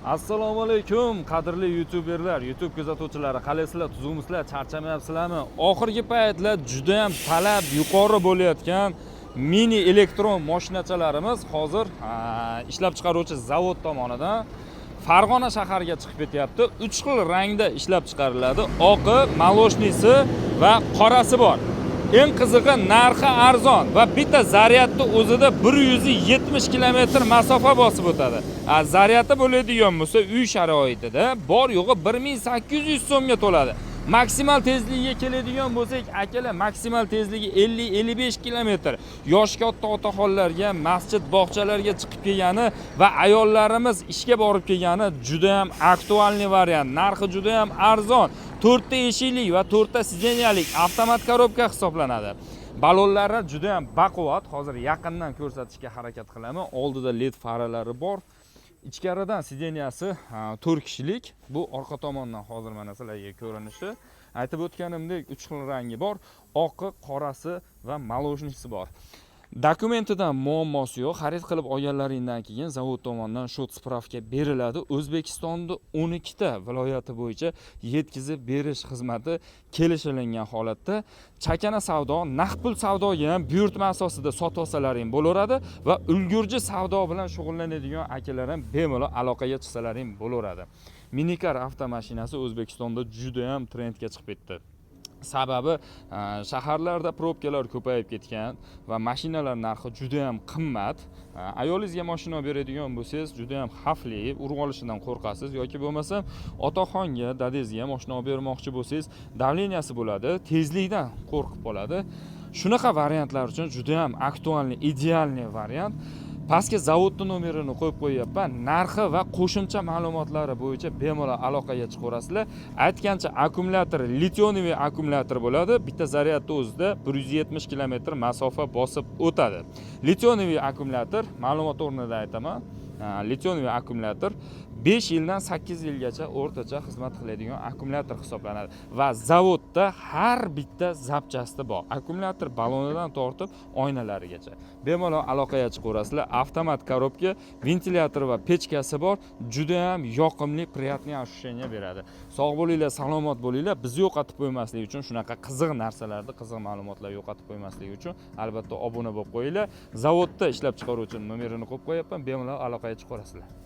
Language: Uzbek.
Assalomu alaykum, qadrli youtuberlar, YouTube kuzatuvchilari. Qalaysizlar, tuzukmisizlar, charchamayapsizlarmi? Oxirgi paytlar juda ham talab yuqori bo'layotgan mini elektron mashinachalarimiz hozir ishlab chiqaruvchi zavod tomonidan Farg'ona shahariga chiqib ketyapti. Uch xil rangda ishlab chiqariladi: oqi, молочный si va qorasi bor. Eng qizig'i, narxi arzon va bitta zaryadni o'zida 170 kilometr masofa bosib o'tadi. A zaryadi bo'ladigan bo'lsa, uy sharoitida bor yo'g'i 1800 so'mga to'ladi. Maksimal tezligiga keladigan bo'lsak, akalar, maksimal tezligi 50-55 kilometr. Yoshi katta otaxonlarga masjid, bog'chalarga chiqib kelgani va ayollarimiz ishga borib kelgani juda ham актуальный variant. Narxi juda ham arzon. To'rtta eshiklik va to'rtta сиденья lik avtomat коробка hisoblanadi. Balonlari juda ham baquvvat. Hozir yaqindan ko'rsatishga harakat qilaman. Oldida LED faralari bor. Ichkaridan сиденья si to'rt kishilik. Bu orqa tomondan hozir mana sizlarga ko'rinishi. Aytib o'tganimdek, uch xil rangi bor: oqi, qorasi va молочный si bor. Dokumentidan muammosi yo'q. Xarid qilib olganlaringdan keyin zavod tomonidan счёт, справка beriladi. O'zbekistonda 12 ta viloyati bo'yicha yetkazib berish xizmati kelishilingan holatda chakana savdo, naqd pul savdoga ham buyurtma asosida sotib olsalaring bo'laveradi va ulgurji savdo bilan shug'ullanadigan akalar ham bemalol aloqaga chiqsalaring bo'laveradi. Minikar avtomashinasi O'zbekistonda juda ham trendga chiqib ketdi. Sababi shaharlarda пробка lar ko'payib ketgan va mashinalar narxi juda ham qimmat. Ayolingizga mashina beradigan bo'lsangiz, juda ham xavfli, urib olishidan qo'rqasiz yoki bo'lmasa otaxonga, dadangizga mashina olib bermoqchi bo'lsangiz, давления si bo'ladi, tezlikdan qo'rqib qoladi. Shunaqa variantlar uchun juda ham актуальный, идеальный variant. Pastga zavodni nomerini qo'yib qo'yyapman. Narxi va qo'shimcha ma'lumotlari bo'yicha bemalol aloqaga chiqaverasizlar. Aytgancha, akkumulyator литий-ионовый akkumulyator bo'ladi. Bitta zaryadni o'zida 170 kilometr masofa bosib o'tadi. Литий-ионовый akkumulyator, ma'lumot o'rnida aytaman, литий-ионовый akkumulyator 5 yildan 8 yilgacha o'rtacha xizmat qiladigan akkumulyator hisoblanadi va zavodda har bitta запчасти bor. Akkumulyator balonidan tortib oynalarigacha. Bemalol aloqaga chiqaverasizlar. Avtomat коробка, ventilyator va pechkasi bor. Juda ham yoqimli, приятный ощущение beradi. Sog' bo'linglar, salomat bo'linglar. Bizni yo'qotib qo'ymaslik uchun, shunaqa qiziq narsalarni, qiziq ma'lumotlarni yo'qotib qo'ymaslik uchun albatta obuna bo'lib qo'yinglar. Zavodda ishlab chiqaruvchi nomerini qo'yib qo'yapman, bemalol aloqaga chiqaverasizlar.